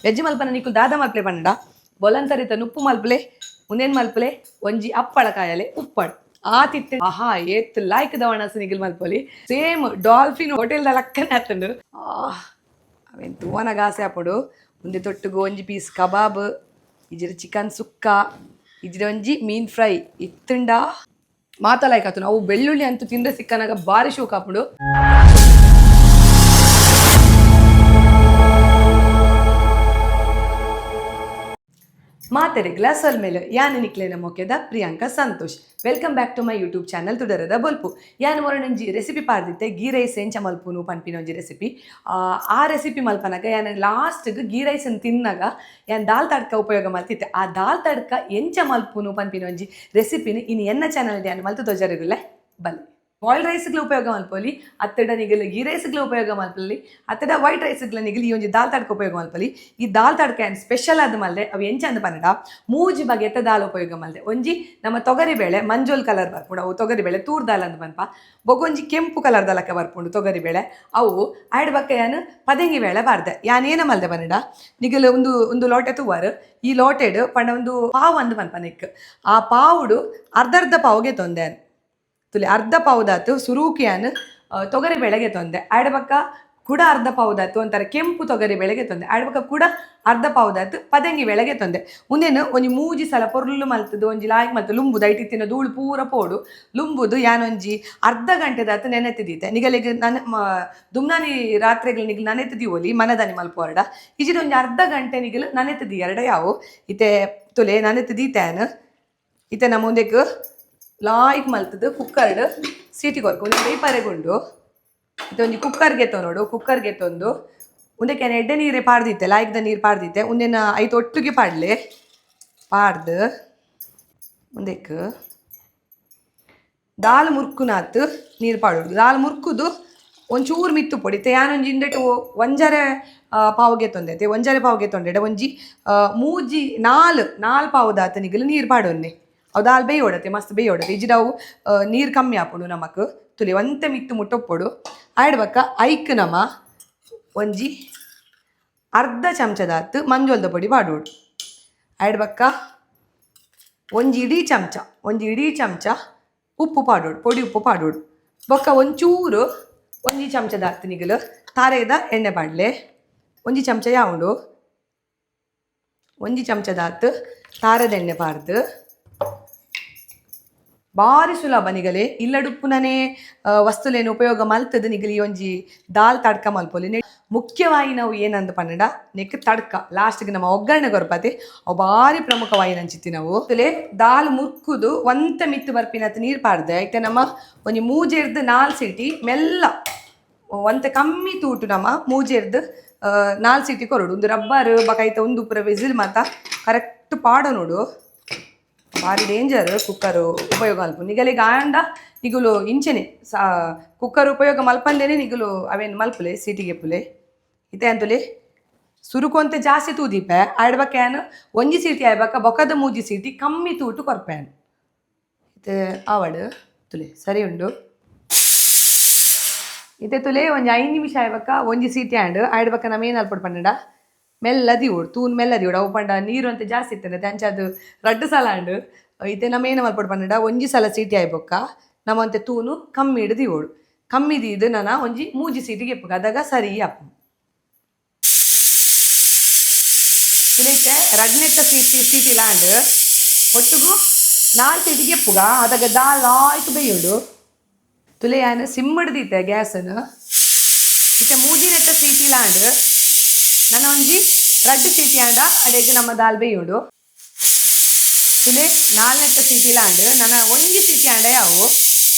Veg ಮಲ್ಪನ ನಿಕುಲು ದಾದ ಮಲ್ಪಲೆ ಪಂಡ ಬೊಲಂತರಿತ ನುಪ್ಪು ಮಲ್ಪಲೆ, ಉಂದೇನ್ ಮಲ್ಪಲೆ, ಒಂಜಿ ಅಪ್ಪಳ ಕಾಯಲೆ ಉಪ್ಪಡ್ ಆತಿತ್ತೆ. ಆಹಾ, ಏತ್ ಲಾಯ್ಕ್ ದವಣಸ್ ನಿಗಲ್ ಮಲ್ಪೊಲಿ. ಸೇಮ್ ಡಾಲ್ಫಿನ್ ಹೋಟೆಲ್ ದ ಲಕ್ಕನೆ ಆತುಂಡು. ಅವೆನ್ ತೂವನಗ ಆಸೆ ಆಪುಂಡು. ಉಂದೆ ತೊಟ್ಟುಗು ಒಂಜಿ ಪೀಸ್ ಕಬಾಬ್ ಇಜಿರ ಚಿಕನ್ ಸುಕ್ಕ ಇಜಿರ ಒಂಜಿ ಮೀನ್ ಫ್ರೈ ಇತ್ತುಂಡ ಮಾತ ಲಾಯ್ಕ್ ಆತುಂಡು. ಅವು ಬೆಳ್ಳುಳ್ಳಿ ಅಂತೂ ತಿಂದ್ರೆ ಸಿಕ್ಕನಾಗ ಬಾರಿ ಶೋಕ್ ಆಪುಂಡು. ಮಾತೆರೆ ಗ್ಲಾಸಲ್ ಮೇಲೆ ಯಾನ್ ನಿಕ್ಲೆನ ಮೊಕೆದ Priyanka Santosh. Welcome back to my YouTube channel ತುಡರದ ಬೊಲ್ಪು. ಯಾನ್ ಮೊರನೊಂಜಿ ರೆಸಿಪಿ ಪಾಡ್ದಿತ್ತೆ, ಗೀ ರೈಸ್ ಎಂಚ ಮಲ್ಪುನು ಪನ್ಪಿನ ಒಂಜಿ ರೆಸಿಪಿ. ಆ ರೆಸಿಪಿ ಮಲ್ಪನಗ ಯಾನ್ ಲಾಸ್ಟ್ಗ್ ಗೀ ರೈಸ್ ತಿನ್ನಾಗ ಯಾನ್ ದಾಲ್ ತಡ್ಕ ಉಪಯೋಗ ಮಲ್ತಿತ್ತೆ. ಆ ದಾಲ್ ತಡ್ಕ ಎಂಚ ಮಲ್ಪುನು ಪನ್ಪಿನ ಒಂಜಿ ರೆಸಿಪಿನ ಇನಿ ಎನ್ನ ಚಾನಲ್ ಯಾನ್ ಮಲ್ತು ತೋಜಾರುಗುಲ್ಲೆ ಬಲ್ಲಿ. ಬಾಯ್ಲ್ಡ್ ರೈಸ್ಗ್ಲ ಉಪಯೋಗ ಮಲ್ಪೊಲಿ, ಅತ್ತಡ ನಿಗಲ್ ಗೀ ರೈಸ್ಗ್ಲ ಉಪಯೋಗ ಮಲ್ಪೊಲಿ, ಅತ್ತಡ ವೈಟ್ ರೈಸ್ಗ್ಲ ನಿಗಲ್ ಈ ಒಂಜಿ ದಾಲ್ ತಡ್ಕ ಉಪಯೋಗ ಮಲ್ಪೊಲಿ. ಈ ದಾಲ್ ತಡ್ಕ ಯಾನ್ ಸ್ಪೆಷಲ್ ಆದ್ ಮಲ್ದೆ. ಅವು ಎಂಚ ಅಂದ್ ಪಂಡ ಮೂಜಿ ಬಗೆತ ದಾಲ್ ಉಪಯೋಗ ಮಲ್ದೆ. ಒಂಜಿ ನಮ್ಮ ತೊಗರಿ ಬೇಳೆ, ಮಂಜೋಲ್ ಕಲರ್ ಬರ್ಪುಂಡು ಅವು ತೊಗರಿ ಬೇಳೆ, ತೂರ್ ದಾಲ್ ಅಂದ್ ಪನ್ಪ. ಬೊಕೊಂಜಿ ಕೆಂಪು ಕಲರ್ ದಲಕ ಬರ್ಪುಂಡು ತೊಗರಿ ಬೇಳೆ ಅವು. ಆಯ್ಡ್ ಬೊಕ್ಕ ಯಾನ್ ಪದೆಂಗಿ ಬೇಳೆ ಪಾಡ್ದೆ. ಯಾನ್ ಏನ ಮಲ್ದೆ ಪಂಡ ನಿಗಲ್ ಒಂದು ಒಂದು ಲೋಟೆ ತೂವರ್. ಈ ಲೋಟೆಡ್ ಪಂಡ ಒಂದು ಪಾವು ಅಂದ್ ಪನ್ಪ ನೆಕ್. ಆ ಪಾವುಡು ಅರ್ಧ ಅರ್ಧ ಪಾವುಗೆ ತೊಂದೆ ತುಲಿ. ಅರ್ಧ ಪಾವುದಾತು ಸುರೂಕು ಯಾನ್ ತೊಗರಿ ಬೇಳೆಗೆ ತೊಂದೆ. ಆಯ್ಡ್ ಬೊಕ್ಕ ಕುಡ ಅರ್ಧ ಪಾವುದಾತು ಒಂಥರ ಕೆಂಪು ತೊಗರಿ ಬೇಳೆಗೆ ತೊಂದೆ. ಆಯ್ಡ್ ಬೊಕ್ಕ ಕುಡ ಅರ್ಧ ಪಾವುದಾತು ಪದಂಗಿ ಬೇಳೆಗೆ ತೊಂದೆ. ಉಂದೆನ್ ಒಂಜಿ ಮೂಜಿ ಸಲ ಪೊರ್ಲು ಮಲ್ತದು ಒಂಜಿ ಲಾಯ್ಕ್ ಮಲ್ತು ಲುಂಬುದು ಐಟ್ ಇತ್ತಿನ ಧೂಳು ಪೂರ ಪೋಡು. ಲುಂಬುದು ಯಾನೊಂಜಿ ಅರ್ಧ ಗಂಟೆದಾತು ನೆನೆತ್ ದೀತೆ. ನಿಗಲೆಗ್ ನನ ದುಮ್ನಾನಿ ರಾತ್ರೆಗ್ ನಿಗಲ್ ನನೆತ್ ದೀವೊಲಿ ಮನದಾನಿ ಮಲ್ಪುವರ್ಡ. ಇಜಿಡ ಒಂಜಿ ಅರ್ಧ ಗಂಟೆ ನಿಗಲ್ ನನೆತ್ ದೀಯರ್ಡ ಯಾವು. ಇತ್ತೆ ತುಲೆ, ನನೆತ್ ದೀತೆ ಯಾನ್. ಇತ್ತೆ ನಮ್ಮ ಉಂದೆಕ್ ಲಾಯ್ಕ್ ಮಲ್ತದು ಕುಕ್ಕರ್ಡ್ ಸೀಟಿ ಕೊರ್ಕು ಒಂಜಿ ಬೇಯ್ಪರೆಗುಂಡು. ಇತ್ತೆ ಒಂಜಿ ಕುಕ್ಕರ್ಗೆ ನೋಡು. ಕುಕ್ಕರ್ಗೆ ತೊಂದು ಉಂದೆಕ್ ಯಾನ್ ಎಡ್ಡೆ ನೀರೇ ಪಾಡ್ದಿತ್ತೆ, ಲಾಯ್ಕ್ದ ನೀರು ಪಾಡ್ದಿತ್ತೆ. ಉಂದೆನ ಐತ ಒಟ್ಟುಗೆ ಪಾಡ್ಲೆ. ಪಾಡ್ದು ಉಂದೆಕ್ ದಾಲ್ ಮುರ್ಕುನಾತ್ ನೀರು ಪಾಡೋಡು. ದಾಲ್ ಮುರ್ಕುದು ಒಂಚೂರು ಮಿತ್ತು ಪೊಡಿ. ಇತ್ತೆ ಯಾನೊಂಜಿ ಇಂದೆಟ್ ಒಂಜರೆ ಪಾವುಗೆ ತೊಂದೈತೆ. ಒಂಜರೆ ಪಾವುಗೆ ತೊಂದೆಡ ಒಂಜಿ ಮೂಜಿ ನಾಲ್ ನಾಲ್ ಪಾವುದಾತ್ ನಿಗಲು ನೀರು ಪಾಡೊನ್ನೆ. ಅವು ದಾಲ್ ಬೇಯೋಡತೆ, ಮಸ್ತ್ ಬೇಯೋಡತೆ. ಇಜ್ಜಿಡ ಅವು ನೀರು ಕಮ್ಮಿ ಆಪುಂಡು ನಮಕ್. ತುಲಿ, ಒಂತೆ ಮಿತ್ತು ಮುಟ್ಟೊಪ್ಪೊಡು. ಆಯ್ಡ್ ಬೊಕ್ಕ ಐಕ್ ನಮ ಒಂಜಿ ಅರ್ಧ ಚಮಚದಾತ್ ಮಂಜೊಲ್ದ ಪೊಡಿ ಪಾಡೋಡು. ಆಯ್ಡ್ ಬೊಕ್ಕ ಒಂಜಿ ಇಡೀ ಚಮಚ, ಒಂಜಿ ಇಡೀ ಚಮಚ ಉಪ್ಪು ಪಾಡೋಡು, ಪೊಡಿ ಉಪ್ಪು ಪಾಡೋಡು. ಬೊಕ್ಕ ಒಂಚೂರು ಒಂಜಿ ಚಮಚದಾತ್ ನಿಗಲು ತಾರೆದ ಎಣ್ಣೆ ಪಾಡ್ಲೆ. ಒಂಜಿ ಚಮಚ ಯಾವುಂಡು. ಒಂಜಿ ಚಮಚದಾತ್ ತಾರೆದ ಎಣ್ಣೆ ಪಾಡ್ದು. ಬಾರಿ ಸುಲಭ ನಿಗಲೆ. ಇಲ್ಲಡುಪ್ಪುನನೇ ವಸ್ತುಲೇನು ಉಪಯೋಗ ಮಲ್ತದು ನಿಗಲಿ ಒಂಜಿ ದಾಲ್ ತಡ್ಕ ಮಲ್ಪೊಲಿ. ಮುಖ್ಯವಾಗಿ ನಾವು ಏನಂತ ಪನ್ನಡ ನೆಕ್ ತಡ್ಕ ಲಾಸ್ಟ್ಗೆ ನಮ್ಮ ಒಗ್ಗರಣೆ ಕೊರ್ಪತಿ. ಅವು ಬಾರಿ ಪ್ರಮುಖವಾಗಿ ನಂಚಿತ್ತಿ ನಾವು. ತುಲೆ, ದಾಲ್ ಮುರ್ಕುದು ಒಂತೆ ಮಿತ್ತು ಬರ್ಪಿನತ್ ನೀರು ಪಾಡ್ದೆ. ಐತೆ ನಮ್ಮ ಒಂಜಿ ಮೂಜೆರ್ದು ನಾಲ್ ಸೀಟಿ, ಮೆಲ್ಲ ಒಂತೆ ಕಮ್ಮಿ ತೂಟು ನಮ್ಮ ಮೂಜೆರ್ದು ನಾಲ್ ಸೀಟಿ ಕೊರಡು. ಒಂದು ರಬ್ಬರ್ ಬಕೈತ ಒಂದು ಪೂರ ವಿಸಿಲ್ ಮಾತ ಕರೆಕ್ಟ್ ಪಾಡ ನೋಡು. ಭಾರಿ ಡೇಂಜರ್ ಕುಕ್ಕರ್ ಉಪಯೋಗ ಮಲ್ಪು. ನಿಗಲಿಗೆ ಆಂಡ ನಿಗುಲು ಇಂಚೆನೆ ಸಾ ಕುಕ್ಕರ್ ಉಪಯೋಗ ಮಲ್ಪಂದೇನೆ ನಿಗುಲು ಅವೇನು ಮಲ್ಪುಲೆ, ಸೀಟಿಗೆ ಪುಲೆ. ಇತ್ತೆ ಅಂತುಲೆ, ಸುರುಕು ಜಾಸ್ತಿ ತೂದಿಪೆ. ಆಡ್ಬಕ ಯಾನ್ ಒಂಜಿ ಸೀಟಿ ಆಯ್ಬಕ ಬೊಕದ ಮೂಜಿ ಸೀಟಿ ಕಮ್ಮಿ ತೂಟು ಕೊರ್ಪೇನ್. ಇತ್ತೆ ಆವಡ್ ತುಲೆ, ಸರಿ ಉಂಡು. ಇತ್ತೆ ತುಲೆ, ಒಂಜಿ 5 ನಿಮಿಷ ಆಯ್ಬಕ ಒಂಜಿ ಸೀಟಿ ಆಂಡ್. ಆಯ್ಡ್ಬಕ ನಮ್ಮ ಏನು ಅಲ್ಪೊಡು ಪಂಡ ಮೆಲ್ಲ ದಿವೋಡು, ತೂನ್ ಮೆಲ್ಲ ದಿವೋಡು. ಅವು ಪಂಡ ನೀರು ಅಂತ ಜಾಸ್ತಿ ಇತ್ತಂದೆ ಅಂಚ ಅದು ರಡ್ಡು ಸಲ ಆಂಡ್. ಇತ್ತೆ ನಮ್ಮ ಏನು ಮಲ್ಪೊಡು ಪಂಡ ಒಂಜಿ ಸಲ ಸೀಟಿ ಆಯ್ಬೊಕ್ಕ ನಮ್ಮಂತೆ ತೂನು ಕಮ್ಮಿ ಹಿಡ್ದು ದಿವೋಡು. ಕಮ್ಮಿ ದೀದು ನನ ಒಂಜಿ ಮೂಜಿ ಸೀಟಿಗೆ ಎಪ್ಪುಗ. ಅದಾಗ ಸರಿ ಆಪುಂಡು. ಇತ್ತೆ ರಡ್ನೆತ್ತ ಸೀಟಿ ಸೀಟಿ ಲಾಂಡ್. ಒಟ್ಟುಗು ನಾಲ್ ಸೀಟಿಗೆ ಎಪ್ಪುಗ. ಅದಾಗ ದಾಲ್ ಆಯ್ತು ಬೇಯುಂಡು. ತುಲೆ, ಯಾನ್ ಸಿಮ್ಮಡ್ದಿತ್ತೆ ಗ್ಯಾಸನ್ನು. ಇತ್ತೆ ಮೂಜಿನೆತ್ತ ಸೀಟಿ ಲಾಂಡ್. ನನ್ನ ಒಂಜಿ ರಡ್ಡು ಸೀಟಿ ಆಂಡ ಅಡೆಗ್ ನಮ್ಮ ದಾಲ್ ಬೇಯುಂಡು. ತುಲೆ, ನಾಲ್ನೆತ್ತ ಸೀಟಿ ಲಾಂಡ್. ನನ್ನ ಒಂಜಿ ಸೀಟಿ ಆಂಡ ಯಾವು.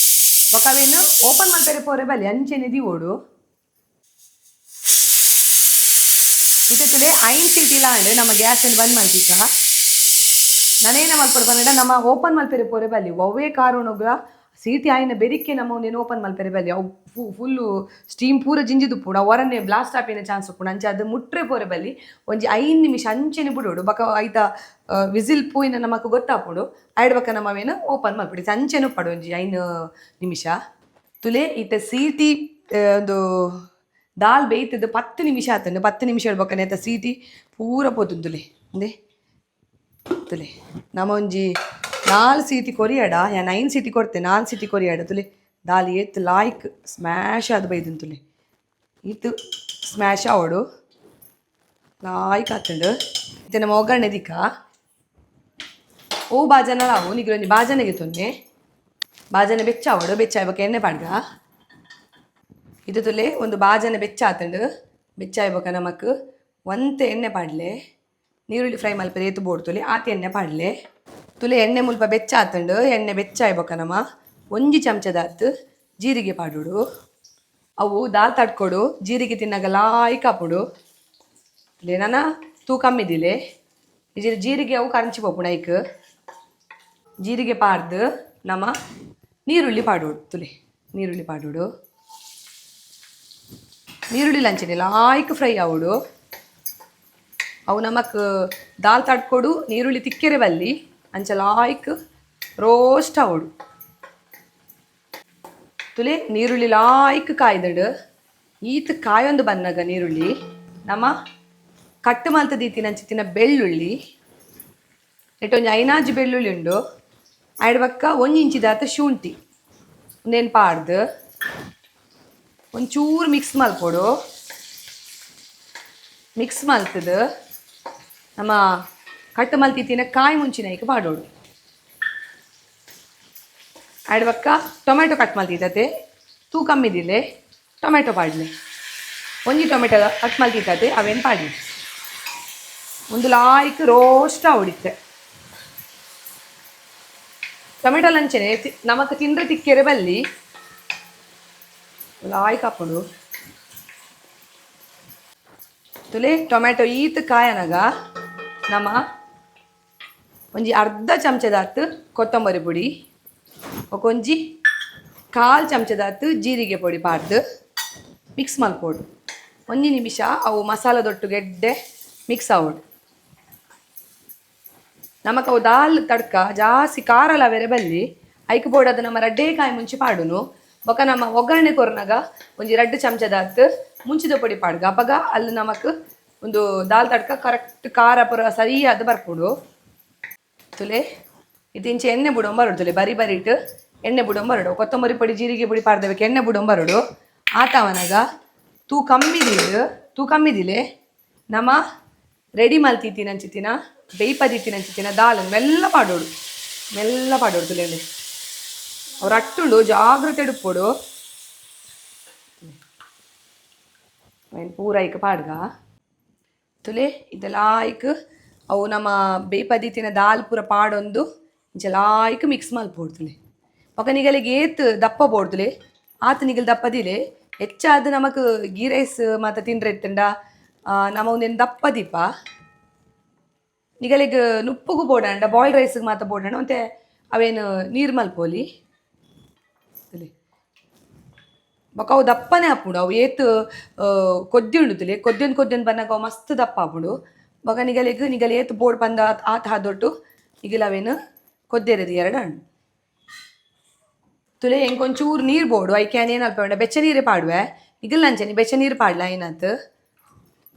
ಬೊಕ ಅವೇನು ಓಪನ್ ಮಲ್ಪೆರೆ ಪೋರೆ ಬಲ್ಲಿ, ಅಂಚೆನೆ ದಿವೋಡು. ಇತ್ತೆ ತುಲೆ, ಐನ್ ಸೀಟಿ ಲಾಂಡ್. ನಮ್ಮ ಗ್ಯಾಸ್ ಬಂದ್ ಮಲ್ತಿಕ್ಕ. ನಾನೇನ ಮಲ್ಪೊಡು ಪಂಡ ನಮ್ಮ ಓಪನ್ ಮಲ್ಪೆರೆ ಪೋರೆ ಬಲ್ಲಿ. ಒವ್ವೇ ಕಾರಣಗ್ಲ ಸೀಟಿ ಆಯಿನ ಬೆರಿಕೆ ನಮ್ಮ ಒಂದೇನು ಓಪನ್ ಮಲ್ಪೆರೆ ಬಲ್ಲಿ. ಅವು ಫುಲ್ಲು ಸ್ಟೀಮ್ ಪೂರ ಜಿಂಜಿದುಪ್ಪುಂಡು. ಅವು ಹೊರನೆ ಬ್ಲಾಸ್ಟ್ ಆಪಿನ ಚಾನ್ಸ್ ಉಪ್ಪುಂಡು. ಅಂಚ ಅದು ಮುಟ್ರೆ ಪೋರೆ ಬಲ್ಲಿ. ಒಂಜಿ 5 ನಿಮಿಷ ಅಂಚೆನೆ ಬಿಡೋಡು. ಬೊಕ ಐತ ವಿಸಿಲ್ ಪೂಯಿನ ನಮಕ್ ಗೊತ್ತಾಪುಂಡು. ಐಡ್ ಬೊಕ ನಮವೇನು ಓಪನ್ ಮಲ್ಪೊಡು. ಅಂಚೆನೆ ಉಪ್ಪಡು ಒಂಜಿ 5 ನಿಮಿಷ. ತುಲೆ, ಇತ್ತೆ ಸೀಟಿ ಒಂದು ದಾಲ್ ಬೇಯ್ತದ 10 ನಿಮಿಷ ಆತಂಡು. 10 ನಿಮಿಷ ಬೊಕ್ಕ ನೇತ ಸೀಟಿ ಪೂರ ಪೋತುಂತುಲೆ. ಅಂದೆ ತುಲೆ, ನಮ ಒಂಜಿ ನಾಲ್ ಸೀಟಿ ಕೊರಿಯಡ, ಯಾನ್ ಐನ್ ಸೀಟಿ ಕೊರ್ತೆ, ನಾಲ್ ಸೀಟಿ ಕೊರಿಯಡ. ತುಲೆ, ದಾಲ್ ಏತ್ ಲಾಯ್ಕ್ ಸ್ಮ್ಯಾಶ್ ಆದ್ ಬೈದುಂತುಲೆ. ಈತ್ ಸ್ಮ್ಯಾಶ್ ಆವೊಡು, ಲಾಯ್ಕ್ ಆತುಂಡು. ಇತ್ತೆ ನಮ್ಮ ಒಗ್ಗರಣೆ ದಿಕ್ಕ. ಓ ಬಾಜನ ಆವು ನಿಗ್ಲು ಒಂಜಿ ಬಾಜನೆಗೆ ತೊನ್ನೆ. ಬಾಜನೆ ಬೆಚ್ಚ ಆವೊಡು. ಬೆಚ್ಚ ಆಯ್ ಬೊಕ್ಕ ಎಣ್ಣೆ ಪಾಡ್ಗ. ಇದು ತುಲೆ, ಒಂದು ಬಾಜನೆ ಬೆಚ್ಚ ಆತುಂಡು. ಬೆಚ್ಚ ಆಯ್ ಬೊಕ್ಕ ನಮಕ್ ಒಂತೆ ಎಣ್ಣೆ ಪಾಡ್ಲೆ. ನೀರುಳ್ಳಿ ಫ್ರೈ ಮಲ್ಪೆರೆ ಏತ್ ಬೋಡು ತುಲೆ, ಆತ್ ಎಣ್ಣೆ ಪಾಡ್ಲೆ. ತುಲೆ, ಎಣ್ಣೆ ಮುಲ್ಪ ಬೆಚ್ಚ ಆತುಂಡು. ಎಣ್ಣೆ ಬೆಚ್ಚ ಆಯ್ ಬೊಕ್ಕ ನಮ ಒಂಜಿ ಚಮಚದಾತ್ ಜೀರಿಗೆ ಪಾಡೋಡು. ಅವು ದಾಲ್ ತಡ್ಕೊಡು, ಜೀರಿಗೆ ತಿನ್ನಾಗ ಲಾಯ್ಕ್ ಆಪುಂಡು. ತುಲೆ, ನನ ತೂ ಕಮ್ಮಿದಿಲೆ ಜೀರಿಗೆ, ಅವು ಕರಂಚಿ ಪೋಪುಂಡು. ಐಕ್ ಜೀರಿಗೆ ಪಾಡ್ದು ನಮ ನೀರುಳ್ಳಿ ಪಾಡೋಡು. ತುಲೆ, ನೀರುಳ್ಳಿ ಪಾಡೋಡು. ನೀರುಳ್ಳಿ ಲಂಚನೆ ಲಾಯ್ಕ್ ಫ್ರೈ ಆವೊಡು. ಅವು ನಮಕ್ ದಾಲ್ ತಡ್ಕೊಡು ನೀರುಳ್ಳಿ ತಿಕ್ಕೆರೆ ಬಲ್ಲಿ, ಅಂಚ ಲಾಯ್ಕ್ ರೋಸ್ಟ್ ಆವೊಡು. ತುಲೆ, ನೀರುಳ್ಳಿ ಲಾಯ್ಕ್ ಕಾಯ್ದಡು. ಈತ್ ಕಾಯೊಂದು ಬನ್ನಗ ನೀರುಳ್ಳಿ, ನಮ ಕಟ್ ಮಲ್ತ್ ದೀತಿನಂಚಿತ್ತಿನ ಬೆಳ್ಳುಳ್ಳಿ, ನೆಟ್ ಒಂಜಿ ಐನಾಜಿ ಬೆಳ್ಳುಳ್ಳಿ ಉಂಡು. ಐಡ್ ಬೊಕ್ಕ 1 ಇಂಚಿದಾತ್ ಶುಂಠಿ, ಉಂದೆನ್ ಪಾಡ್ದು ಒಂಚೂರು ಮಿಕ್ಸ್ ಮಲ್ಪೊಡು. ಮಿಕ್ಸ್ ಮಲ್ತದು ನಮ್ಮ ಕಟ್ ಮಲ್ತಿತ್ತಿನ ಕಾಯಿ ಮುಂಚಿನ ಐಕ್ ಪಾಡೋಡು. ಐಡ್ ಬೊಕ್ಕ ಟೊಮೆಟೊ ಕಟ್ ಮಲ್ತಿದ್ದತೆ. ತೂ ಕಮ್ಮಿದಿಲೆ, ಟೊಮೆಟೊ ಪಾಡ್ಲೆ. ಒಂಜಿ ಟೊಮೆಟೊ ಕಟ್ ಮಲ್ತಿದ್ದತೆ, ಅವೇನು ಪಾಡ್ಲೆ. ಒಂದು ಲಾಯ್ಕ್ ರೋಸ್ಟ್ ಆವೊಡಿತ್ತೆ. ಟೊಮೆಟೊ ಲಂಚನೆ ನಮಕ್ ತಿಂದ್ರೆ ತಿಕ್ಕೆರೆ ಬಲ್ಲಿ, ಲಾಯ್ಕ್ ಆಪುಂಡು. ತುಲೆ, ಟೊಮೆಟೊ ಈತ್ ಕಾಯನಗ ನಮ ಒಂಜಿ ಅರ್ಧ ಚಮಚದಾತ್ ಕೊತ್ತಂಬರಿ ಪೊಡಿ, ಒಂಜಿ ಕಾಲು ಚಮಚದಾತ್ ಜೀರಿಗೆ ಪೊಡಿ ಪಾಡ್ದು ಮಿಕ್ಸ್ ಮಲ್ಪೊಡು. ಒಂಜಿ ನಿಮಿಷ ಅವು ಮಸಾಲ ದೊಟ್ಟುಗೆ ಎಡ್ಡೆ ಮಿಕ್ಸ್ ಆವೊಡು. ನಮಕ್ ಅವು ದಾಲ್ ತಡ್ಕ ಜಾಸ್ತಿ ಖಾರಲ ಬೇರೆ ಬಲ್ಲಿ. ಐಕ್ ಬೋಡಾದ್ ನಮ್ಮ ರಡ್ಡೇ ಕಾಯಿ ಮುಂಚಿ ಪಾಡುನು. ಬೊಕ ನಮ್ಮ ಒಗ್ಗರಣೆ ಕೊರ್ನಗ ಒಂಜಿ ರಡ್ಡ್ ಚಮಚದಾತ್ ಮುಂಚಿದ ಪೊಡಿ ಪಾಡ್ಗ. ಅಪಗ ಅಲ್ಲಿ ನಮಕ್ ಒಂದು ದಾಲ್ ತಡ್ಕ ಕರೆಕ್ಟ್ ಖಾರ ಪೂರ ಸರಿಯಾದ ಬರ್ಪುಂಡು. ತುಲೆ, ಇದು ಇಂಚೆ ಎಣ್ಣೆ ಬುಡೊಂಬರೊಡು. ತುಲೆ, ಬರಿ ಬರಿಟ್ ಎಣ್ಣೆ ಬುಡೊಂಬರೊಡು. ಕೊತ್ತಂಬರಿ ಪೊಡಿ, ಜೀರಿಗೆ ಪೊಡಿ ಪಾಡ್ದಬೇಕು, ಎಣ್ಣೆ ಬುಡೊಂಬರೊಡು. ಆತವನಗ ತೂ ಕಮ್ಮಿದಿಲ್, ತೂ ಕಮ್ಮಿದಿಲೆ ನಮ ರೆಡಿ ಮಲ್ತಿತ್ತಿನಂಚಿತ್ತಿನ, ಬೇಯ್ಪದಿತ್ತಿನಂಚಿತ್ತಿನ ದಾಲ್ ಮೆಲ್ಲ ಪಾಡೋಡು, ಮೆಲ್ಲ ಪಾಡೋಡು. ತುಲೆ, ಅವ್ರು ಅಟ್ಟುಂಡು, ಜಾಗ್ರತೆ ಉಪ್ಪೊಡು. ಅವೆನ್ ಪೂರ ಐಕ್ ಪಾಡ್ಗ. ತುಲೆ, ಇದೆಲ್ಲ ಐಕ್ ಅವು ನಮ್ಮ ಬೇಯ್ಪದಿತ್ತಿನ ದಾಲ್ ಪೂರ ಪಾಡೊಂದು ಇಂಚ ಲಾಯ್ಕ್ ಮಿಕ್ಸ್ ಮಲ್ಪೊಡು. ತುಲೆ, ಬೊಕ ನಿಗಲಿಗೆ ಏತ್ ದಪ್ಪ ಬೋಡ್ದುಲೆ, ಆತ್ ನಿಗಲ್ ದಪ್ಪದಿಲೆ. ಹೆಚ್ಚಾದ್ ನಮಕ್ ಗೀ ರೈಸ್ ಮಾತ ತಿಂಡ್ರೆ ಇತ್ತುಂಡ ನಮ ಒಂದೇನು ದಪ್ಪ ದೀಪ. ನಿಗಲಿಗ್ ನುಪ್ಪುಗು ಬೋಡಂಡ, ಬಾಯ್ಲ್ಡ್ ರೈಸ್ಗೆ ಮಾತ ಬೋಡಂಡ ಒಂತೆ ಅವೇನು ನೀರು ಮಲ್ಪೊಲಿ. ತುಲೆ, ಬೊಕ ಅವು ದಪ್ಪನೆ ಆಪುಂಡು. ಅವು ಏತ್ ಕೊದ್ದಿ ಉಂಡು. ತುಲೆ, ಕೊದ್ಯೊಂದು ಕೊದ್ಯೊಂದು ಬನ್ನಗ ಅವು ಮಸ್ತ್ ದಪ್ಪ ಆಪುಂಡು. ಬೊಕ ನಿಗಲಿಗ್ ನಿಗಲ್ ಏತ್ ಬೋಡ್ ಪಂದ ಆತ್ ಹಾದೊಟ್ಟು ನಿಗಲ್ ಅವೇನು ಕೊದ್ದೆರೆದು ಎರಡು ಹಣ್ಣು. ತುಲೆ, ಎಂಕ್ ಒಂಚೂರು ನೀರು ಬೋಡು. ಐಕ್ ಯಾನ್ ಏನು ಅಲ್ಪ ಬೆಚ್ಚ ನೀರೇ ಪಾಡುವೆ. ನಿಗಲ್ ಅಂಚನೆ ಬೆಚ್ಚ ನೀರು ಪಾಡ್ಲ ಏನಾತು.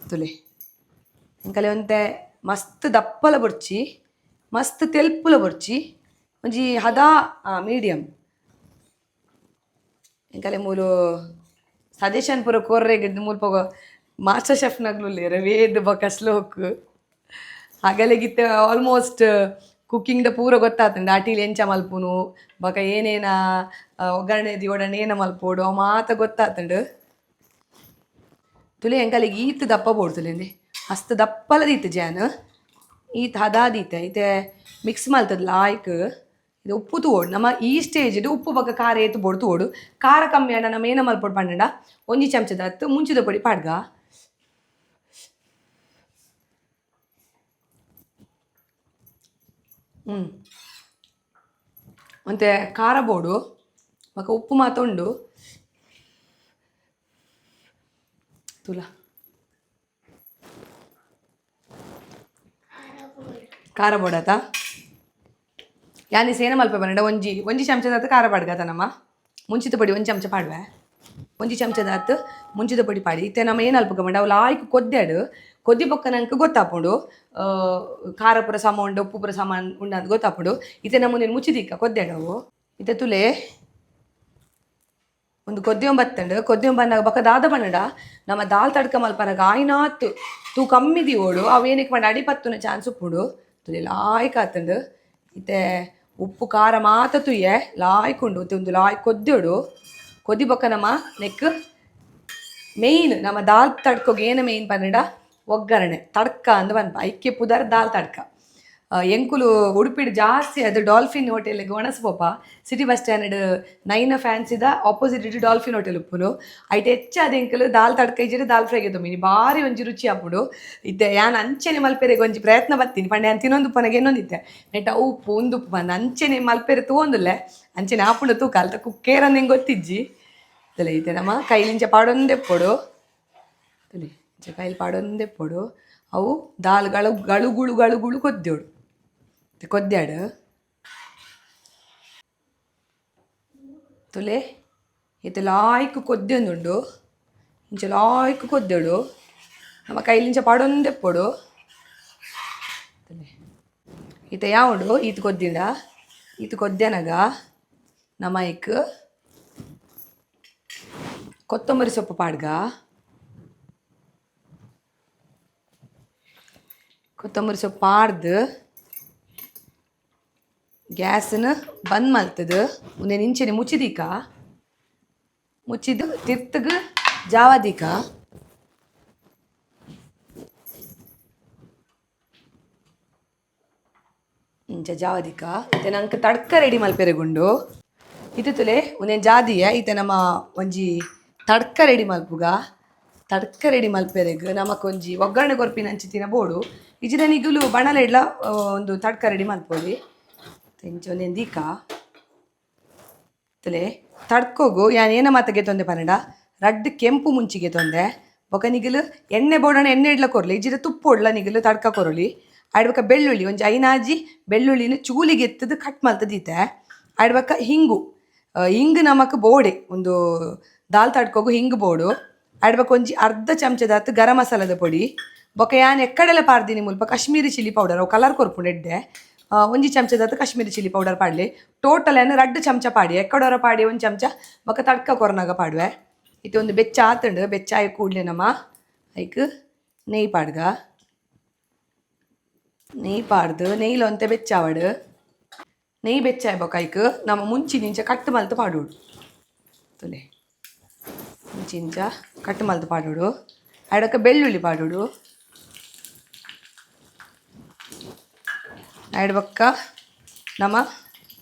ತುಲೆ, ಎಂಕಲೆ ಒಂತೆ ಮಸ್ತ್ ದಪ್ಪಲ ಬೊರ್ಚಿ, ಮಸ್ತ್ ತೆಲ್ಪುಲ ಬೊರ್ಚಿ, ಒಂಜಿ ಹದಾ ಮೀಡಿಯಮ್. ಎಂಕಲೆ ಮೂಲು ಸಜೆಷನ್ ಪೂರ ಕೊರ್ರೆಗ್ ಮುಲ್ಪ ಮಾಸ್ಟರ್ ಶೆಫ್ನಗ್ಲು ಉಲ್ಲೆರ್, ವೇದ್ ಬೊಕ ಶ್ಲೋಕ್. ಅಗಲೆಗಿತ್ತೆ ಆಲ್ಮೋಸ್ಟ್ ಕುಕ್ಕಿಂಗ್ ದ ಪೂರ ಗೊತ್ತಾತುಂಡು. ಅಟಿಲ್ ಎಂಚ ಮಲ್ಪುನು, ಬೊಕ ಏನೇನ ಒಗ್ಗರಣೆ ದಿವೊಡಂಡ ಏನ ಮಲ್ಪೊಡು, ಅವು ಮಾತ ಗೊತ್ತಾತುಂಡು. ತುಲೆ, ಎಂಕಲೆಗ್ ಈತ್ ದಪ್ಪ ಬೋಡು. ತುಲೆ, ಮಸ್ತ್ ದಪ್ಪಲ ದೀತ್ ಜಾನ್, ಈತ್ ಹದಾ ದೀತೆ. ಇತ್ತೆ ಮಿಕ್ಸ್ ಮಲ್ತದ ಲಾಯ್ಕ್. ಇದು ಉಪ್ಪು ತೂವೊಡು. ನಮ್ಮ ಈ ಸ್ಟೇಜ್ ಉಪ್ಪು ಬೊಕ ಖಾರ ಏತ್ ಬೋಡು ತೂವೊಡು. ಖಾರ ಕಮ್ಮಿ ಆಂಡ ನಮ್ಮ ಏನ ಮಲ್ಪೊಡು ಪಂಡಂಡ, ಒಂಜಿ ಚಮಚದ ಮುಂಚಿದ ಪೊಡಿ ಪಾಡ್ಗ. ಒಂತೆ ಖಾರ ಬೋಡು, ಬೊಕ ಉಪ್ಪು ಮಾತ ಉಂಡು. ತುಲಾ, ಖಾರ ಬೋಡಾತ? ಯಾನ್ ಸೇನ ಮಲ್ಪ ಪಂಡ ಒಂಜಿ ಒಂಜಿ ಚಮಚದ ಖಾರ ಪಾಡ್ಗತ. ನಮ್ಮ ಮುಂಚಿತ ಪೊಡಿ ಒಂದು ಚಮಚ ಪಾಡುವೆ. ಒಂಜಿ ಚಮಚದಾತ್ ಮುಂಚಿದ ಪೊಡಿ ಪಾಡಿ. ಇತ್ತೆ ನಮ್ಮ ಏನು ಅಲ್ಪ ಗಮಂಡ ಅವು ಲಾಯ್ಕ್ ಕೊದ್ಯಾಡು ಕೊದ್ದಿ ಬೊಕ್ಕ ನಂಗೆ ಗೊತ್ತಾಪುಂಡು ಖಾರ ಪೂರ ಸಮ ಉಂಡು, ಉಪ್ಪು ಪೂರ ಸಮ ಉಂಡು ಅಂತ ಗೊತ್ತಾಪುಂಡು. ಇತ್ತೆ ನಮ್ಮ ಮುಂದೆ ಮುಚ್ಚಿದಿಕ್ಕ ಕೊದ್ಯಾಡು ಅವು. ಇತ್ತೆ ತುಲೆ ಒಂದು ಕೊದ್ಯೊಂಬ ಬತ್ತಂಡು. ಕೊದ್ಯೊಂಬ ಬಂದಾಗ ಬೊಕ್ಕ ದಾದ ಪಂಡ ನಮ್ಮ ದಾಲ್ ತಡ್ಕ ಮಲ್ಪನಗ ಆಯ್ನಾತ್ ತೂ ಕಮ್ಮಿ ದಿವೋಡು. ಅವು ಏನಕ್ಕೆ ಪಂಡ ಅಡಿ ಪತ್ತುನ ಚಾನ್ಸ್ ಉಪ್ಪುಂಡು. ತುಲೆ ಲಾಯ್ಕ್ ಆತಂಡು. ಇತ್ತೆ ಉಪ್ಪು ಖಾರ ಮಾತ ತುಯ್ಯೆ ಲಾಯ್ಕ್ ಉಂಡು. ಒಂದು ಲಾಯ್ಕ್ ಕೊದ್ಯೋಡು. ಕೊದ್ದಿ ಬೊಕ್ಕ ನಮ್ಮ ನೆಕ್ ಮೇಯ್ನ್ ನಮ್ಮ ದಾಲ್ ತಡ್ಕೊಗೆ ಏನು ಮೇಯ್ನ್ ಪನ್ನಡ ಒಗ್ಗರಣೆ ತಡ್ಕ ಅಂದ್ ಪನ್ಪ. ಐಕೆ ಪುದರ್ ದಾಲ್ ತಡ್ಕ. ಎಂಕುಲು ಉಡುಪಿಡ್ ಜಾಸ್ತಿ ಅದು ಡಾಲ್ಫಿನ್ ಹೋಟೆಲ್ಗೆ ಒಣಸ್ ಪೋಪ. City bus stand ನೈನ ಫ್ಯಾನ್ಸಿದ opposite ಇಟ್ಟು ಡಾಲ್ಫಿನ್ ಹೋಟೆಲ್ ಉಪ್ಪುನು. ಐಟ್ ಹೆಚ್ಚಾದ್ ಎಂಕುಲು ದಾಲ್ ತಡ್ಕ ಇಜ್ಜಿಡ ದಾಲ್ ಫ್ರೈ ಗೆತೊಂಬಿನಿ. ಬಾರಿ ಒಂಜಿ ರುಚಿ ಆಪುಂಡು. ಇತ್ತೆ ಯಾನ್ ಅಂಚನೆ ಮಲ್ಪೆರೆಗ್ ಒಂಜಿ ಪ್ರಯತ್ನ ಬತ್ತೀನಿ ಪಂಡ ಯಾನ್ ತಿನೊಂದು ಉಪ್ಪುನಗ ಎನ್ನೊಂದಿತ್ತೆ ನೆಟ ಉಪ್ಪು ಉಂದು ಉಪ್ಪು ಪಂದ್. ಅಂಚನೆ ಮಲ್ಪೆರೆ ತೂವೊಂದುಲ್ಲೆ, ಅಂಚನೆ ಆಪುಂಡು ತೂಕ. ಅಲ್ತ ಕುಕ್ಕೇರಂದ್ ಎಂಕ್ ಗೊತ್ತಿಜ್ಜಿ. ತಲೆ ಇತ್ತೆ ನಮ್ಮ ಕೈಲಿಂಚ ಪಾಡೊಂದೇ ಪೊಡು. ತಲೆ ಇಂಚ ಕೈಲಿ ಪಾಡೊಂದೇ ಪೊಡು. ಅವು ದಾಲ್ ಗಳು ಗಳುಗುಳು ಗಳುಗುಳು ಕೊದ್ಯೋಡು ಕೊದ್ಯಾಡು. ತುಲೆ ಇತ್ತೆ ಲಾಯ್ಕ್ ಕೊದ್ಯೊಂದುಂಡು. ಇಂಚ ಲಾಯ್ಕ್ ಕೊದ್ಯೋಡು. ನಮ್ಮ ಕೈಲಿಂಚ ಪಾಡೊಂದೇ ಪೊಡು. ತುಲೆ ಇತ್ತೆ ಯಾವುಂಡು ಈತ್ ಕೊದ್ದಿಂಡ. ಈತ್ ಕೊದ್ಯನಗ ನಮ್ಮ ಐಕ್ ಕೊತ್ತಂಬರಿ ಸೊಪ್ಪು ಪಾಡ್ಗ. ಕೊತ್ತಂಬರಿ ಸೊಪ್ಪು ಪಾಡ್ದು ಗ್ಯಾಸ್ನ ಬಂದ್ ಮಲ್ತದು ಉಂದೆನ್ ಇಂಚೆನೆ ಮುಚ್ಚಿದೀಕ. ಮುಚ್ಚಿದ್ದು ತಿರ್ತಗ್ ಜಾವದೀಕ. ಇಂಚ ಜಾವದಿಕ. ಇತ್ತೆ ನಂಕ್ ತಡ್ಕ ರೆಡಿ ಮಲ್ಪೆರೆಗುಂಡು. ಇತ್ತೆ ತುಲೆ ಉಂದೆನ್ ಜಾದಿಯ. ಇತ್ತೆ ನಮ್ಮ ಒಂಜಿ ತಡ್ಕ ರೆಡಿ ಮಲ್ಪುಗ. ತಡ್ಕ ರೆಡಿ ಮಲ್ಪೆರೆಗ್ ನಮಕ್ ಒಂಜಿ ಒಗ್ಗರಣೆ ಕೊರ್ಪಿನ ಅಂಚಿತ್ತಿನ ಬೋಡು. ಇಜ್ಜಿಡ ನಿಗುಲು ಬಣಲೆ ಇಡ್ಲ ಒಂದು ತಡ್ಕ ರೆಡಿ ಮಲ್ಪೊಲಿ. ಇಂಚ ಒಂದೆನ್ ದೀಕ. ತುಲೆ ತಡ್ಕೊಗು ಯಾನ್ ಏನ ಮಾತ ಗೆತೊಂದೆ ಪನಡ ರಡ್ಡ್ ಕೆಂಪು ಮುಂಚಿ ಗೆತೊಂದೆ. ಬೊಕ ನಿಗುಲು ಎಣ್ಣೆ ಬೋಡಣ ಎಣ್ಣೆ ಇಡ್ಲ ಕೊರ್ಲಿ, ಇಜ್ಜಿಡ ತುಪ್ಪ ಉಡ್ಲ ನಿಗುಲು ತಡ್ಕ ಕೊರೊಲಿ. ಆಯ್ಡ್ ಬೊಕ ಬೆಳ್ಳುಳ್ಳಿ ಒಂಜಿ ಐನಾಜಿ ಬೆಳ್ಳುಳ್ಳಿನ ಚೂಲಿಗೆ ಎತ್ತುದು ಕಟ್ ಮಲ್ತ್ ದೀತೆ. ಆಯ್ಡ್ ಬೊಕ ಹಿಂಗು, ಹಿಂಗ್ ನಮಕ್ ಬೋಡೆ ಒಂದು ದಾಲ್ ತಡ್ಕೊಗು ಹಿಂಗ್ ಬೋಡು. ಆಯ್ಡ್ ಬೊಕ ಒಂಜಿ ಅರ್ಧ ಚಮಚದಾತ್ ಗರಂ ಮಸಾಲದ ಪೊಡಿ. ಬೊಕ ಯಾನ್ ಎಕ್ಕಡಲೆ ಪಾಡ್ದಿನಿ ಮುಲ್ಪ ಕಾಶ್ಮೀರಿ ಚಿಲ್ಲಿ ಪೌಡರ್. ಅವು ಕಲರ್ ಕೊರ್ಪುಂಡು ಎಡ್ಡೆ. ಒಂಜಿ ಚಮಚದಾತ್ ಕಾಶ್ಮೀರಿ ಚಿಲ್ಲಿ ಪೌಡರ್ ಪಾಡ್ಲೆ. ಟೋಟಲ್ ಯಾನ್ ರಡ್ಡ್ ಚಮಚ ಪಾಡಿ. ಎಕ್ಕಡೋರ ಪಾಡಿ ಒಂಜಿ ಚಮಚ, ಬೊಕ ತಡ್ಕ ಕೊರ್ನಗ ಪಾಡುವೆ. ಇತ್ತೆ ಒಂದು ಬೆಚ್ಚ ಆತುಂಡು. ಬೆಚ್ಚ ಆಯಿ ಕೂಡ್ಲೆ ನಮ ಐಕ್ ನೆಯ್ ಪಾಡ್ಗ. ನೆಯ್ ಪಾಡ್ದು ನೆಯ್ಲ್ ಒಂತೆ ಬೆಚ್ಚಾವಡ್. ನೆಯ್ ಬೆಚ್ಚಾಯ್ ಬೊಕ ಐಕ್ ನಮ ಮುಂಚಿ ಇಂಚ ಕಟ್ ಮಲ್ತ್ ಪಾಡೋಡು. ತುಲೆ ಮುಂಚಿ ಇಂಚ ಕಟ್ ಮಲ್ತ್ ಪಾಡೋಡು. ಅಯ್ಡಕ ಬೆಳ್ಳುಳ್ಳಿ ಪಾಡೋಡು. ಐಡ್ ಬೊಕ್ಕ ನಮ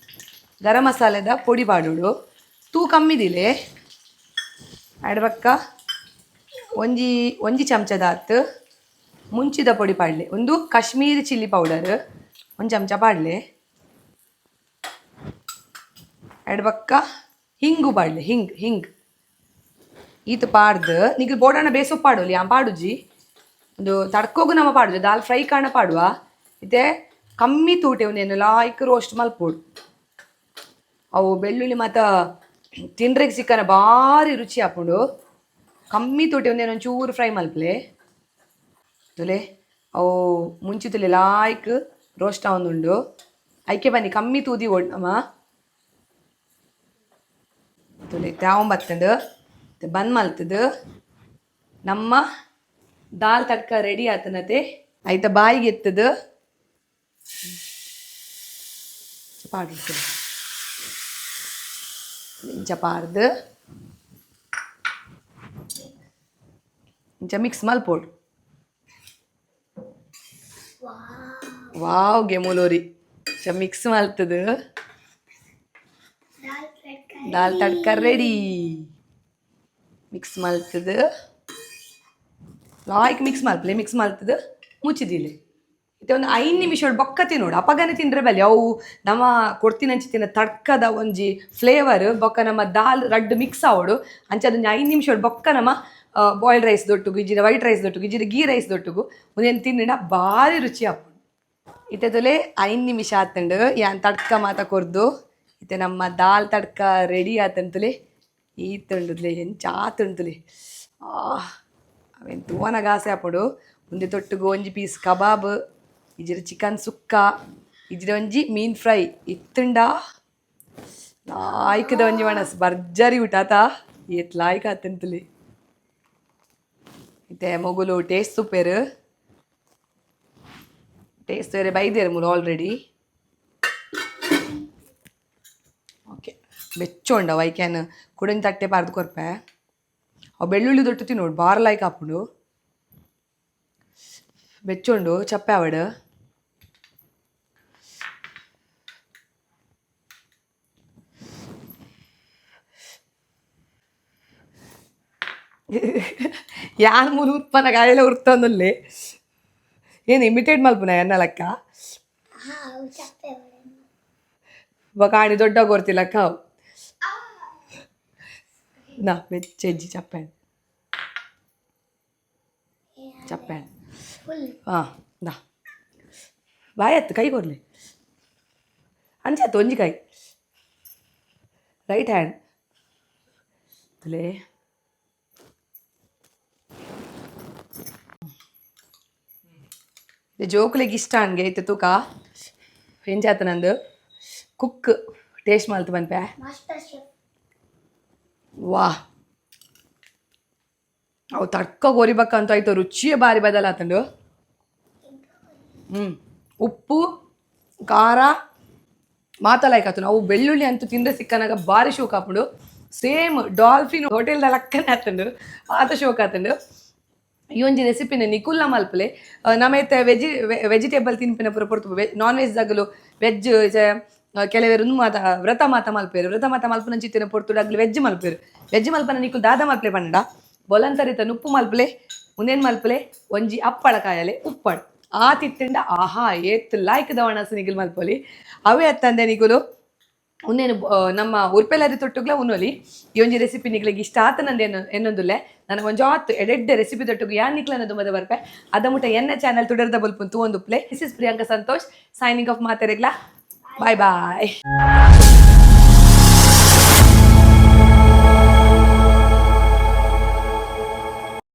ಗರಂ ಮಸಾಲೆದ ಪೊಡಿ ಪಾಡೋಡು. ತೂ ಕಮ್ಮಿದಿಲೆ. ಐಡ್ ಬೊಕ್ಕ ಒಂಜಿ ಒಂಜಿ ಚಮಚದಾತ್ ಮುಂಚಿದ ಪೊಡಿ ಪಾಡ್ಲೆ. ಒಂದು ಕಾಶ್ಮೀರಿ ಚಿಲ್ಲಿ ಪೌಡರ್ ಒಂದು ಚಮಚ ಪಾಡ್ಲೆ. ಐಡ್ ಬೊಕ್ಕ ಹಿಂಗು ಪಾಡ್ಲೆ. ಹಿಂಗ್ ಹಿಂಗ್ ಈತ್ ಪಾಡ್ದು ನಿಗ್ಲ್ ಬೋಡಾಂಡ ಬೇಸೊಪ್ಪು ಪಾಡೊಲಿ. ಯಾನ್ ಪಾಡುಜಿ. ಒಂದು ತಡ್ಕೋಗು ನಮ ಪಾಡುಜಿ, ದಾಲ್ ಫ್ರೈ ಕಾಣ ಪಾಡುವ. ಇತ್ತೆ ಕಮ್ಮಿ ತೂಟೆ ಉಂದೆನ್ ಲಾಯ್ಕ್ ರೋಸ್ಟ್ ಮಲ್ಪೊಡು. ಅವು ಬೆಳ್ಳುಳ್ಳಿ ಮಾತ ತಿಂಡ್ರೆಗ್ ಸಿಕ್ಕನ ಬಾರಿ ರುಚಿ ಆಪುಂಡು. ಕಮ್ಮಿ ತೂಟೆ ಉಂದೆನ್ ಒಂಚೂರು ಫ್ರೈ ಮಲ್ಪಲೆ. ತುಲೆ ಅವು ಮುಂಚಿ ತುಲೆ ಲಾಯ್ಕ್ ರೋಸ್ಟ್ ಆವೊಂದುಂಡು. ಐಕೆ ಬನ್ನಿ ಕಮ್ಮಿ ತೂದಿ ನಮ. ತುಲೆ ಇತ್ತೆ ಬತ್ತಂಡು. ಬಂದ್ ಮಲ್ತದು ನಮ್ಮ ದಾಲ್ ತಡ್ಕ ರೆಡಿ ಆತನತೆ. ಐತ ಬಾಯಿಗೆ ಎತ್ತದು ಪಾಡ್ಲು. ಇಂಚ ಪಾಡ್ದು ಇಂಚ ಮಿಕ್ಸ್ ಮಲ್ಪೊಡು. ವಾವ್ ಗೆಮುಲೋರಿ ಇಂಚ ಮಿಕ್ಸ್ ಮಲ್ತದು ದಾಲ್ ತಡ್ಕ ರೆಡಿ. ಮಿಕ್ಸ್ ಮಲ್ತದು ಲಾಯ್ಕ್ ಮಿಕ್ಸ್ ಮಲ್ಪಲೆ. ಮಿಕ್ಸ್ ಮಲ್ತದು ಮುಚ್ಚಿದಿಲೆ. ಇತ್ತೆ ಒಂದು 5 ನಿಮಿಷ ಬೊಕ್ಕ ತಿನ್ನೋಡು. ಅಪಗನೆ ತಿಂದ್ರೆ ಬಲ್ಲಿ. ಅವು ನಮ್ಮ ಕೊಡ್ತಿನಂಚಿತ್ತಿನ ತಡ್ಕದ ಒಂಜಿ ಫ್ಲೇವರ್ ಬೊಕ್ಕ ನಮ್ಮ ದಾಲ್ ರಡ್ಡ್ ಮಿಕ್ಸ್ ಆವೊಡು. ಅಂಚ ಒಂಜಿ 5 ನಿಮಿಷ ಬೊಕ್ಕ ನಮ್ಮ ಬಾಯ್ಲ್ಡ್ ರೈಸ್ ದೊಟ್ಟುಗು ಇಜ್ಜಿಡ ವೈಟ್ ರೈಸ್ ದೊಟ್ಟುಗು ಇಜ್ಜಿಡ ಗೀ ರೈಸ್ ದೊಟ್ಟುಗು ಉಂದೆನ್ ತಿಂಡ ಭಾರಿ ರುಚಿ ಆಪುಂಡು. ಇತ್ತೆ ತುಲೆ 5 ನಿಮಿಷ ಆತುಂಡು. ಯಾನ್ ತಡ್ಕ ಮಾತ ಕೊರ್ದು ಇತ್ತೆ ನಮ್ಮ ದಾಲ್ ತಡ್ಕ ರೆಡಿ ಆತಂತುಲೆ. ಈ ತಂಡುದ್ಲೆ ಎಂಚ ಆತುಂಡುಲೆ. ಆ ಅವೆನ್ ತೂವನಗ ಆಸೆ ಆಪುಂಡು. ಉಂದೆ ತೊಟ್ಟುಗು ಒಂಜಿ ಪೀಸ್ ಕಬಾಬ್ ಇಜ್ಜಿಡ ಚಿಕನ್ ಸುಕ್ಕ ಇಜ್ಜಿಡ ಒಂಜಿ ಮೀನ್ ಫ್ರೈ ಇತ್ತುಂಡ ಲಾಯ್ಕದ ಒಂಜಿ ಒಣಸ್ ಭರ್ಜರಿ ಊಟ ಆತಾ. ಏತ್ ಲಾಯ್ಕ್ ಆತುಂತುಲೆ. ಇತ್ತೆ ಮೊಗುಲು ಟೇಸ್ಟ್ ಸೂಪರ್ ಟೇಸ್ಟ್ ಬೇರೆ ಬೈದೇರು ಮೂಲು ಆಲ್ರೆಡಿ. ಓಕೆ, ಬೆಚ್ಚ ಉಂಡವು. ಐಕ್ಯಾನ್ ಕುಡೊಂಜಿ ತಟ್ಟೆ ಪಾರ್ದು ಕೊರ್ಪೆ. ಅವು ಬೆಳ್ಳುಳ್ಳಿ ದೊಟ್ಟು ತಿನ್ನೋಡು ಬಾರ್ ಲಾಯ್ಕ್ ಆಪುಂಡು. ಬೆಚ್ಚುಂಡು ಚಪ್ಪೆ ಆವಡ್. ಯಾನ್ ಮೂಲು ಉತ್ಪನ್ನ ಕಾಯಿಲೆ ಉರ್ತೊಂದುಲ್ಲೆ. ಏನು ಇಮಿಟೇಟ್ ಮಲ್ಪುನ ಎನ್ನ ಲೆಕ್ಕ? ಹಾಂ, ಚಪ್ಪೆ. ಬೊಕ ಆಣಿ ದೊಡ್ಡ ಗೊರ್ತಿಲಕ್ಕ ಅವು ನಾ ಬೆಚ್ಚೆಜ್ಜಿ. ಚಪ್ಪೆ ಚಪ್ಪೆ. ಫುಲ್. ಹಾಂ, ದಾ ಬಾಯತ್ತು ಕೈ ಕೊರ್ಲಿ. ಅಂಚಾತು ಒಂಜಿ ಕೈ, ರೈಟ್ ಹ್ಯಾಂಡ್ ತುಲೆ. ಜೋಕುಲೆಗ್ ಇಷ್ಟ ಅನ್ಗೆ. ಇತ್ತೆ ತೂಕ ಎಂಚಾತ ನಂದು ಕುಕ್ ಟೇಸ್ಟ್ ಮಲ್ತು ಪನ್ಪೆ. Master chef. ವಾಹ್, ಅವು ತಡ್ಕ ಗೊರಿಬಕ್ಕಂತ ಆಯ್ತು. ರುಚಿಯೇ ಬಾರಿ ಬದಲಾತುಂಡು. ಉಪ್ಪು ಖಾರ ಮಾತ ಲೈಕ್ ಆತು. ಅವು ಬೆಳ್ಳುಳ್ಳಿ ಅಂತೂ ತಿಂದ್ರೆ ಸಿಕ್ಕನಾಗ ಬಾರಿ ಶೋಕ್ ಆಪುಂಡು. ಸೇಮ್ ಡಾಲ್ಫಿನ್ ಹೋಟೆಲ್ದ ಲಕ್ಕನೆ ಆತುಂಡು, ಆತ ಶೋಕ್ ಆತುಂಡು. ಈ ಒಂಜಿ ರೆಸಿಪಿನ ನಿಕುಲ್ಲ ಮಲ್ಪಲೆ. ನಮ ಇತ್ತೆ ವೆಜಿಟೇಬಲ್ ತಿನ್ಪಿನ ಪೂರ ಪೊರ್ತು ನಾನ್ ವೆಜ್ ದಗಲು ವೆಜ್ ಕೆಲವೆರ್ ಉಂದು ಮಾತ ವ್ರತ ಮಾತ ಮಲ್ಪೆರ್. ವ್ರತ ಮಾತ ಮಲ್ಪುನಂಚಿತ್ತಿನ ಪೊರ್ತುಡು ಅಗ್ಲು ವೆಜ್ ಮಲ್ಪೆರ್. ವೆಜ್ ಮಲ್ಪನ ನಿಕುಲು ದಾದ ಮಲ್ಪಲೆ ಪಂಡ, ಬೊಲಂತರಿತ ನುಪ್ಪು ಮಲ್ಪಲೆ, ಉಂದೇನ್ ಮಲ್ಪಲೆ, ಒಂಜಿ ಅಪ್ಪಳ ಕಾಯಲೆ ಉಪ್ಪಡ್ ಆ ತಿತ್ತಂಡ ಆಹಾ ಏತ್ ಲಾಯ್ಕ್ ದವಣಸ್ ನಿಗುಲು ಮಲ್ಪೊಲಿ. ಅವೇ ಅತ್ತಂದೆ ನಿಕುಲು ಉಂದೇನು ನಮ್ಮ ಉರ್ಪೆಲರಿ ತೊಟ್ಟುಗ್ಲ ಉನ್ನೊಲಿ. ಈ ಒಂಜಿ ರೆಸಿಪಿ ನಿಕ್ಲೆಗ್ ಇಷ್ಟ ಆತ ನಂದೇನು ಎನ್ನೊಂದುಲ್ಲೆ. ನನಗೆ ಒಂಜಾತ್ ಎಡೆಡ್ಡೆ ರೆಸಿಪಿ ತೊಟ್ಟುಗು ಯಾನ್ ನಿಕ್ಲನ ದುಂಬದ ಬರ್ಪೆ. ಅದ ಮುಟ್ಟ ಎನ್ನ channel ತುಡರ್ದ ಬೊಲ್ಪುನ್ ತೂವೊಂದುಪ್ಲೆ. This is Priyanka Santosh signing off. ಮಾತೆರೆಗ್ಲಾ bye bye.